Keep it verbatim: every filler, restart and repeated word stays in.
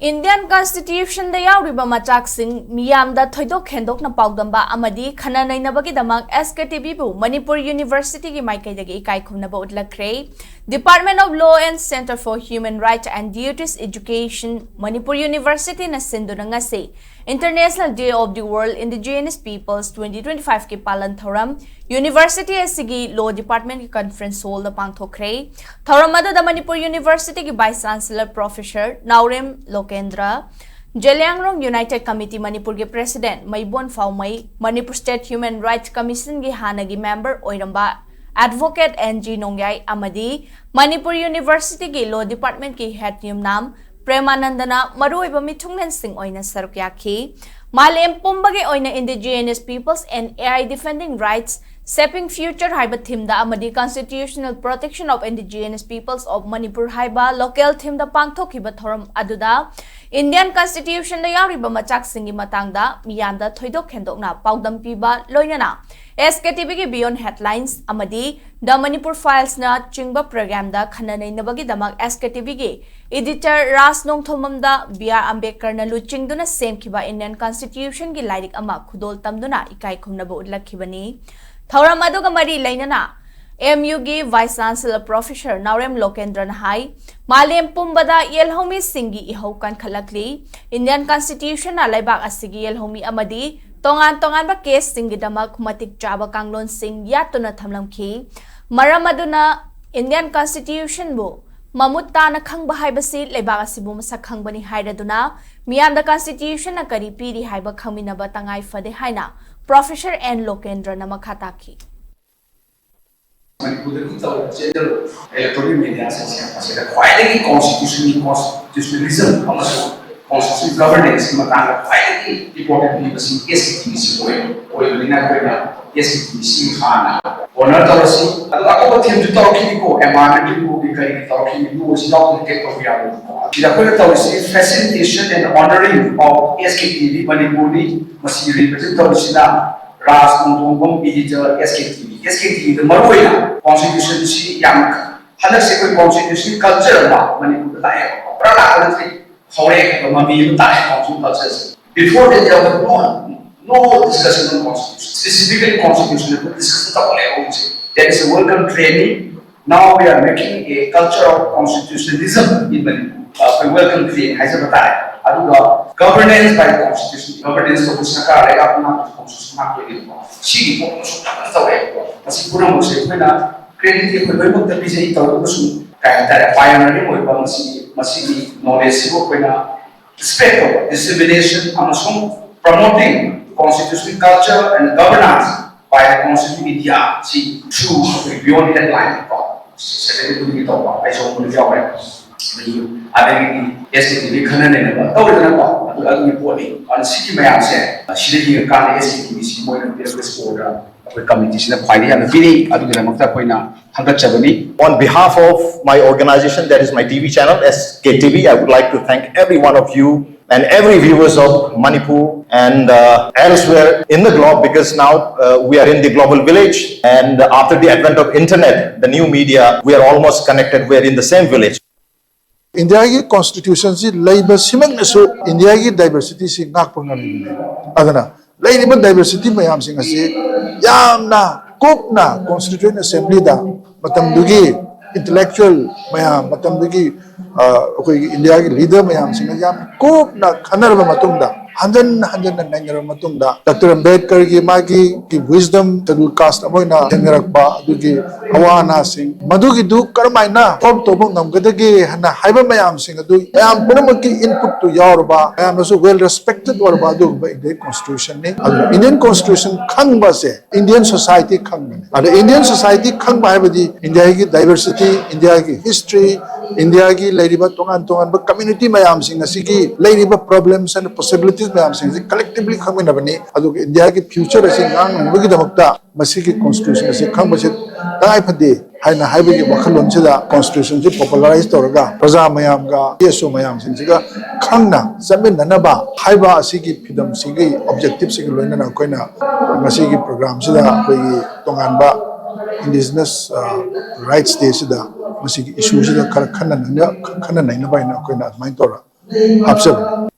Indian Constitution ꯗ ꯌꯥꯎꯔꯤꯕ ꯃꯆꯥꯛꯁꯤꯡ ꯃꯤꯌꯥꯝꯗ ꯊꯣꯏꯗꯣꯛ ꯍꯦꯟꯗꯣꯛꯅ ꯄꯥꯎꯗꯝꯕ ꯑꯃꯗꯤ ꯈꯟꯅ ꯅꯩꯅꯕꯒꯤꯗꯃꯛ S K T V ꯕꯨ ꯃꯅꯤꯄꯨꯔ University ꯒꯤ ꯃꯥꯏꯀꯩꯗꯒꯤ ꯏꯀꯥꯏ ꯈꯨꯝꯅꯕ ꯎꯠꯂꯛꯈ꯭ꯔꯦ꯫ Department of Law and Center for Human Rights and Duties Education, Manipur University ꯅ ꯁꯤꯟꯗꯨꯅ ꯉꯁꯤ International Day of the World Indigenous Peoples twenty twenty-five ꯀꯤ ꯄꯥꯂꯟ ꯊꯧꯔꯝ University ꯑꯁꯤꯒꯤ Law Department ꯀꯤ Conference Hall ꯗ ꯄꯥꯡꯊꯣꯛꯈ꯭ꯔꯦ꯫ ꯊꯧꯔꯝ ꯑꯗꯨꯗ ꯃꯅꯤꯄꯨꯔ University ꯒꯤ Vice Chancellor Professor ꯅꯥꯎꯔꯦꯝ ꯂꯣꯀꯦꯟꯗ꯭ꯔ, ꯖꯦꯂꯤꯌꯥꯡꯔꯣꯡ United Committee ꯃꯅꯤꯄꯨꯔꯒꯤ President ꯃꯩꯕꯣꯟ ꯐꯥꯎꯃꯩ, Manipur State Human Rights Commission ꯒꯤ ꯍꯥꯟꯅꯒꯤ member ꯑꯣꯏꯔꯝꯕ Advocate N G ꯅꯣꯡꯌꯥꯏ ꯑꯃꯗꯤ ꯃꯅꯤꯄꯨꯔ University ꯒꯤ Law Department ꯀꯤ Head ꯌꯨꯝꯅꯥꯝ ꯄ꯭ꯔꯦꯃꯥꯅꯟꯗꯅ ꯃꯔꯨꯑꯣꯏꯕ ꯃꯤꯊꯨꯡꯂꯦꯟꯁꯤꯡ ꯑꯣꯏꯅ ꯁꯔꯨꯛ ꯌꯥꯈꯤ꯫ ꯃꯥꯂꯦꯝ ꯄꯨꯝꯕꯒꯤ ꯑꯣꯏꯅ Indigenous Peoples and A I Defending Rights, Shaping Future ꯍꯥꯏꯕ theme ꯗ ꯑꯃꯗꯤ Constitutional Protection of Indigenous Peoples of Manipur ꯍꯥꯏꯕ local theme ꯗ ꯄꯥꯡꯊꯣꯛꯈꯤꯕ ꯊꯧꯔꯝ ꯑꯗꯨꯗ Indian Constitution ꯗ ꯌꯥꯎꯔꯤꯕ ꯃꯆꯥꯛꯁꯤꯡꯒꯤ ꯃꯇꯥꯡꯗ ꯃꯤꯌꯥꯝꯗ ꯊꯣꯏꯗꯣꯛ ꯍꯦꯟꯗꯣꯛꯅ ꯄꯥꯎꯗꯝ ꯄꯤꯕ, ꯂꯣꯏꯅꯅ S K T V ꯒꯤ Beyond Headlines ꯑꯃꯗꯤ The Manipur Files ꯅ ꯆꯤꯡꯕ program ꯗ ꯈꯟꯅ ꯅꯩꯅꯕꯒꯤꯗꯃꯛ S K T V ꯒꯤ editor ꯔꯥꯖ ꯅꯣꯡꯊꯣꯝꯕꯝꯗ B R ꯑꯝꯕꯦꯗꯀꯔꯅ ꯂꯨꯆꯤꯡꯗꯨꯅ ꯁꯦꯝꯈꯤꯕ Indian Constitution ꯒꯤ ꯂꯥꯏꯔꯤꯛ ꯑꯃ ꯈꯨꯗꯣꯜ ꯇꯝꯗꯨꯅ ꯏꯀꯥꯏ ꯈꯨꯝꯅꯕ ꯎꯠꯂꯛꯈꯤꯕꯅꯤ꯫ ꯊꯧꯔꯝ ꯑꯗꯨꯒ ꯃꯔꯤ ꯂꯩꯅꯅ M U ꯒꯤ Vice Chancellor Professor ꯅꯥꯎꯔꯦꯝ ꯂꯣꯀꯦꯟꯗ꯭ꯔꯅ ꯍꯥꯏ, ꯃꯥꯂꯦꯝ ꯄꯨꯝꯕꯗ ꯌꯦꯜꯍꯧꯃꯤꯁꯤꯡꯒꯤ ꯏꯍꯧ ꯀꯟꯈꯠꯂꯛꯂꯤ꯫ Indian Constitution ꯅ ꯂꯩꯕꯥꯛ ꯑꯁꯤꯒꯤ ꯌꯦꯜꯍꯧꯃꯤ ꯑꯃꯗꯤ ꯇꯣꯉꯥꯟ ꯇꯣꯉꯥꯟꯕ case ꯁꯤꯡꯒꯤꯗꯃꯛ ꯃꯇꯤꯛ ꯆꯥꯕ ꯀꯥꯡꯂꯣꯟꯁꯤꯡ ꯌꯥꯠꯇꯨꯅ ꯊꯝꯂꯝꯈꯤ꯫ ꯃꯔꯝ ꯑꯗꯨꯅ Indian Constitution ꯕꯨ ꯃꯃꯨꯠ ꯇꯥꯅ ꯈꯪꯕ ꯍꯥꯏꯕꯁꯤ ꯂꯩꯕꯥꯛ ꯑꯁꯤꯕꯨ ꯃꯁꯛ ꯈꯪꯕꯅꯤ ꯍꯥꯏꯔꯗꯨꯅ ꯃꯤꯌꯥꯝꯗ Constitution ꯅ ꯀꯔꯤ ꯄꯤꯔꯤ ꯍꯥꯏꯕ ꯈꯪꯃꯤꯟꯅꯕ ꯇꯉꯥꯏ ꯐꯗꯦ ꯍꯥꯏꯅ Professor N ꯂꯣꯀꯦꯟꯗ꯭ꯔꯅ ꯃꯈꯥ ꯇꯥꯈꯤ꯫ ꯃꯅꯤꯄꯨꯔꯗ ꯍꯧꯖꯤꯛ ꯇꯧꯔꯤꯕ ꯆꯦꯟꯅꯔꯤꯕ electronic media ꯁꯤꯡꯁꯦ ꯃꯁꯤꯗ ꯈ꯭ꯋꯥꯏꯗꯒꯤ constitution ꯒꯤ constitutionalism ꯑꯃꯁꯨꯡ constitutional governance ꯀꯤ ꯃꯇꯥꯡꯗ ꯈ꯭ꯋꯥꯏꯗꯒꯤ important ꯄꯤꯕꯁꯤ S K T V ꯁꯤ ꯑꯣꯏ-, ꯑꯣꯏꯕꯅꯤꯅ ꯑꯩꯈꯣꯏꯅ S K T V ꯁꯤ ꯍꯥꯟꯅ honour ꯇꯧꯔꯁꯤ꯫ ꯑꯗꯨꯒ ꯑꯇꯣꯞꯄ theme ꯁꯨ ꯇꯧꯔꯛꯈꯤꯅꯤꯀꯣ, environment ꯀꯤ ꯀꯔꯤꯒꯤ ꯇꯧꯔꯛꯈꯤꯅꯤ, ꯑꯗꯨ ꯑꯣꯏꯔꯁꯨ ꯌꯥꯎꯗꯅ ꯍꯦꯛ ꯇꯧꯕ ꯌꯥꯔꯣꯏꯕꯀꯣ꯫ ꯁꯤꯗ ꯑꯩꯈꯣꯏꯅ ꯇꯧꯔꯤꯁꯤ facilitation and honouring of S K T V ꯃꯅꯤꯄꯨꯔꯅꯤ꯫ ꯃꯁꯤ represent ꯇꯧꯔꯤꯁꯤꯅ ꯔꯥꯖ Nongthombam, editor, S K T V꯫ S K T V ꯗ ꯃꯔꯨꯑꯣꯏꯅ constitution ꯁꯤ ꯌꯥꯝꯅ, ꯍꯟꯗꯛꯁꯦ ꯑꯩꯈꯣꯏ constitution culture ꯑꯃ ꯃꯅꯤꯄꯨꯔꯗ ꯂꯥꯛꯑꯦꯕꯀꯣ꯫ ꯄꯨꯔꯥ ꯂꯥꯛꯄ ꯅꯠꯇꯦ꯫ ꯍꯧꯔꯛꯑꯦ ꯍꯥꯏꯕ ꯃꯃꯤ ꯑꯃ ꯇꯥꯛꯑꯦ ꯀꯥꯎꯟꯁꯤꯜ ꯀꯜꯆꯔꯁꯦ꯫ Before that, there was no, no discussion on constitution. Specifically constitution ꯑꯗꯨ discussion ꯇꯧꯈꯠꯂꯛꯑꯦ ꯍꯧꯖꯤꯛꯁꯦ. That is a welcome training. Now we are making a culture of constitutionalism in Manipur. ꯑꯩꯈꯣꯏ welcome training ꯍꯥꯏꯖꯕ ꯇꯥꯔꯦ꯫ ꯑꯗꯨꯒ governance by constitution, governance ꯇꯧꯕ ꯁꯔꯀꯥꯔ ꯂꯩꯕꯥꯛꯅ constitution ꯉꯥꯛꯇꯣꯏꯅꯦꯕꯀꯣ꯫ ꯁꯤꯒꯤ ꯄꯣꯠ ꯑꯃꯁꯨ ꯐꯖꯅ ꯇꯧꯔꯛꯑꯦꯕꯀꯣ꯫ ꯃꯁꯤ ꯄꯨꯝꯅꯃꯛꯁꯦ ꯑꯩꯈꯣꯏꯅ credit ꯑꯩꯈꯣꯏ ꯂꯣꯏꯅꯃꯛꯇ ꯄꯤꯖꯩ꯫ ꯇꯧꯔꯒꯁꯨ ꯀꯩ ꯍꯥꯏꯇꯥꯔꯦ, pioneering ꯑꯣꯏꯕ ꯃꯁꯤꯒꯤ, ꯃꯁꯤꯒꯤ knowledge ꯁꯤꯕꯨ ꯑꯩꯈꯣꯏꯅ spread ꯇꯧꯕ, dissemination ꯑꯃꯁꯨꯡ promoting constitutional culture and governance by the Constitution of India ꯁꯤ through ꯑꯩꯈꯣꯏ beyond headline ꯀꯣ, ꯁꯦꯀ꯭ꯔꯦꯇꯔꯤ ꯈꯨꯗꯤꯡꯒꯤ ꯇꯧꯕ, ꯑꯩꯁꯨ ꯑꯃꯨꯛ ꯌꯥꯎꯔꯦ꯫ ꯑꯗꯒꯤ, ꯑꯗꯒꯤꯗꯤ S K T V ꯈꯟꯅ ꯅꯩꯅꯕ ꯇꯧꯔꯦꯗꯅꯀꯣ, ꯑꯗꯨ ꯑꯗꯨꯒꯤ ꯄꯣꯠꯅꯤ꯫ ꯑꯗꯨꯅ ꯁꯤꯒꯤ ꯃꯌꯥꯝꯁꯦ ꯁꯤꯗ ꯌꯦꯡꯉꯀꯥꯟꯗ S K T V ꯁꯤ ꯃꯣꯏꯅ ꯄꯤꯔꯛꯄ score ꯗ ꯑꯩꯈꯣꯏ ꯀꯝꯃꯤꯇꯤꯁꯤꯅ ꯈ꯭ꯋꯥꯏꯗꯒꯤ ꯌꯥꯝꯅ ꯄꯤꯔꯤ꯫ ꯑꯗꯨꯒꯤꯗꯃꯛꯇ ꯑꯩꯈꯣꯏꯅ ꯊꯥꯒꯠꯆꯕꯅꯤ꯫ On behalf of my organization, that is my T V channel, S K T V, I would like to thank every one of you and every viewers of Manipur and uh, elsewhere in the globe, because now uh, we are in the global village, and after the advent of internet, the new media, we are almost connected, we are in the same village. ꯏꯟꯗꯤꯌꯥꯒꯤ ꯀꯣꯟꯁꯇꯤꯇ꯭ꯌꯨꯁꯟꯁꯤ ꯂꯩꯕ ꯁꯤꯃꯛꯅꯁꯨ ꯏꯟꯗꯤꯌꯥꯒꯤ ꯗꯥꯏꯕꯔꯁꯤꯇꯤꯁꯤ ꯉꯥꯛꯄ ꯉꯝꯃꯤꯕꯅꯤ꯫ ꯑꯗꯨꯅ ꯂꯩꯔꯤꯕ diversity ꯃꯌꯥꯝꯁꯤꯡ ꯑꯁꯤ ꯌꯥꯝꯅ ꯀꯨꯞꯅ ꯀꯣꯟꯁꯇꯤꯇ꯭ꯌꯨꯌꯦꯟ ꯑꯦꯁꯦꯝꯕ꯭ꯂꯤꯗ ꯃꯇꯝꯗꯨꯒꯤ ꯏꯟꯇꯂꯦꯛꯆꯨꯋꯦꯜ ꯃꯌꯥꯝ, ꯃꯇꯝꯗꯨꯒꯤ ꯑ, ꯑꯩꯈꯣꯏꯒꯤ ꯏꯟꯗꯤꯌꯥꯒꯤ ꯂꯤꯗꯔ ꯃꯌꯥꯝꯁꯤꯡꯅ ꯌꯥꯝ ꯀꯨꯞꯅ ꯈꯟꯅꯔꯕ ꯃꯇꯨꯡꯗ, ꯍꯟꯖꯟ ꯍꯟꯖꯟꯅ ꯅꯩꯅꯔꯕ ꯃꯇꯨꯡꯗ, ꯗꯥꯛꯇꯔ ꯑꯝꯕꯦꯗꯀꯔꯒꯤ ꯃꯥꯒꯤ wisdom, Scheduled Caste ꯑꯃ ꯑꯣꯏꯅ ꯊꯦꯡꯅꯔꯛꯄ ꯑꯗꯨꯒꯤ ꯑꯋꯥ ꯑꯅꯥꯁꯤꯡ, ꯃꯗꯨꯒꯤꯗꯨ ꯀꯔꯝꯍꯥꯏꯅ solve ꯇꯧꯕ ꯉꯝꯒꯗꯒꯦ ꯍꯥꯏꯅ ꯍꯥꯏꯕ ꯃꯌꯥꯝꯁꯤꯡ ꯑꯗꯨ ꯃꯌꯥꯝ ꯄꯨꯝꯅꯃꯛꯀꯤ input ꯇꯨ ꯌꯥꯎꯔꯕ, ꯃꯌꯥꯝꯅꯁꯨ well respected ꯑꯣꯏꯔꯕ ꯑꯗꯨꯒꯨꯝꯕ Indian constitution ꯅꯤ꯫ ꯑꯗꯨꯅ Indian constitution ꯈꯪꯕꯁꯦ Indian society ꯈꯪꯕꯅꯤ꯫ ꯑꯗ Indian society ꯈꯪꯕ ꯍꯥꯏꯕꯗꯤ ꯏꯟꯗꯤꯌꯥꯒꯤ diversity, ꯏꯟꯗꯤꯌꯥꯒꯤ history, ꯏꯟꯗꯤꯌꯥꯒꯤ ꯂꯩꯔꯤꯕ ꯇꯣꯉꯥꯟ ꯇꯣꯉꯥꯟꯕ community ꯃꯌꯥꯝꯁꯤꯡ ꯑꯁꯤꯒꯤ ꯂꯩꯔꯤꯕ problems and possibilities ꯃꯌꯥꯝꯁꯤꯡ ꯑꯁꯤ collectively ꯈꯪꯃꯤꯟꯅꯕꯅꯤ꯫ ꯑꯗꯨꯒ ꯏꯟꯗꯤꯌꯥꯒꯤ future ꯑꯁꯤ ꯉꯥꯡꯅꯅꯕꯒꯤꯗꯃꯛꯇ ꯃꯁꯤꯒꯤ constitution ꯑꯁꯤ ꯈꯪꯕꯁꯤ ꯇꯉꯥꯏ ꯐꯗꯦ ꯍꯥꯏꯅ ꯍꯥꯏꯕꯒꯤ ꯋꯥꯈꯜꯂꯣꯟꯁꯤꯗ constitution ꯁꯤ popularize ꯇꯧꯔꯒ ꯄ꯭ꯔꯖꯥ ꯃꯌꯥꯝꯒ, C S O ꯃꯌꯥꯝꯁꯤꯡꯁꯤꯒ ꯈꯪꯅ ꯆꯠꯃꯤꯟꯅꯅꯕ ꯍꯥꯏꯕ ꯑꯁꯤꯒꯤ ꯐꯤꯗꯝꯁꯤꯒꯤ objective ꯁꯤꯒ ꯂꯣꯏꯅꯅ ꯑꯩꯈꯣꯏꯅ ꯉꯁꯤꯒꯤ program ꯁꯤꯗ ꯑꯩꯈꯣꯏꯒꯤ ꯇꯣꯉꯥꯟꯕ Indigenous, ꯑ, Rights Day ꯁꯤꯗ ꯃꯁꯤꯒꯤ issue ꯁꯤꯗ ꯈꯔ ꯈꯟꯅ ꯅꯩꯅ-, ꯈꯟꯅ ꯅꯩꯅꯕ ꯍꯥꯏꯅ ꯑꯩꯈꯣꯏꯅ ꯑꯗꯨꯃꯥꯏꯅ ꯇꯧꯔ ꯍꯥꯞꯆꯕꯅꯤ꯫